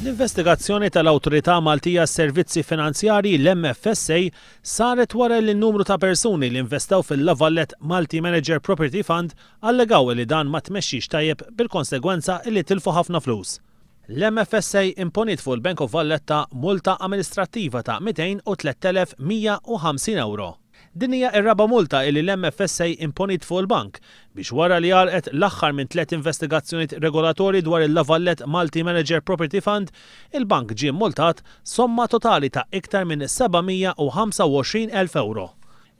L-investigazzjoni tal-Awtorità Maltija għas-Servizzi Finanzjarji, l-MFSA, saret wara li numru ta' persuni li investew fil-La Valette Multi Manager Property Fund allegaw li dan ma tmexxix tajjeb bil-konsegwenza li tilfu ħafna flus. L-MFSA imponiet fuq il-Bank of Valletta multa amministrattiva ta' 203,150 ewro. Din hija r-raba' multa illi l-MFSA imponiet fuq il-bank biex wara li għalqet l-aħħar minn tliet investigazzjonijiet regolatorji dwar il-La Valette Multi Manager Property Fund, il-bank ġie mmultat somma totali ta' iktar minn 725,000 ewro.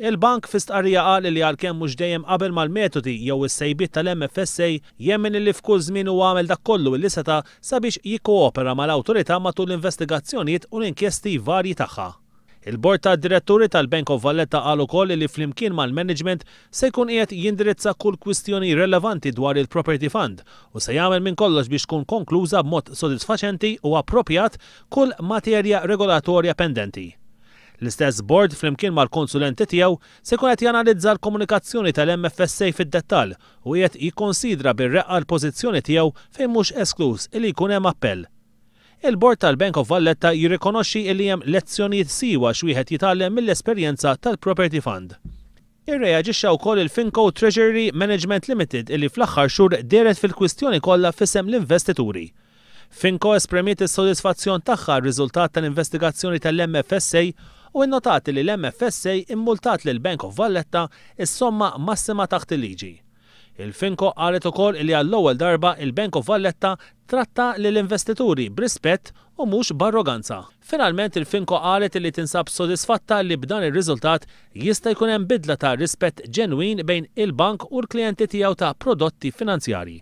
Il-bank fi stqarrija qal li għalkemm mhux dejjem qabel mal-metodi jew is-sejbiet tal-MFSA, jemmen illi f'kull żmien huwa għamel dak kollu illi seta' sabiex jikkoopera mal-awtorità matul l-investigazzjonijiet u l-inkjesti varji tagħha. Il-Bord tad-Diretturi tal-Bank of Valletta qal ukoll li flimkien mal-management se jkun qiegħed jindirizza kull kwistjoni relevanti dwar il-Property Fund u se jagħmel minn kollox biex tkun konkluża b'mod sodisfaċenti u approprjat kull materja regolatorja pendenti. L-istess Bord, flimkien mal-konsulenti tiegħu, se jkun qed janalizza l-komunikazzjoni tal-MFSA fid-dettall u qiegħed jikkonsidra bir-reqqa l-pożizzjoni tiegħu fejn mhux eskluż illi jkun hemm appell. Il-Bord tal-Bank of Valletta jirrikonoxxi illi hemm lezzjonijiet siewa x'wieħed jitgħallem mill-esperjenza tal-Property Fund. Irreaġixxa wkoll il-Finco Treasury Management Limited illi fl-aħħar xhur dehret fil-kwistjoni kollha f'isem l-investituri. Finco espremiet is-sodisfazzjon tagħha għar-riżultat tal-investigazzjoni tal-MFSA u innotat li l-MFSA immultat lil Bank of Valletta s-somma massima taħt il-liġi. Il-Finco qalet ukoll li għall-ewwel darba il-Bank of Valletta tratta lill-investituri b'rispett u mhux b'arroganza. Finalment il-Finco qalet li tinsab sodisfatta li b'dan ir-riżultat jista' jkun hemm bidla ta' rispett ġenwin bejn il-bank u l-klijenti tiegħu ta' prodotti finanzjarji.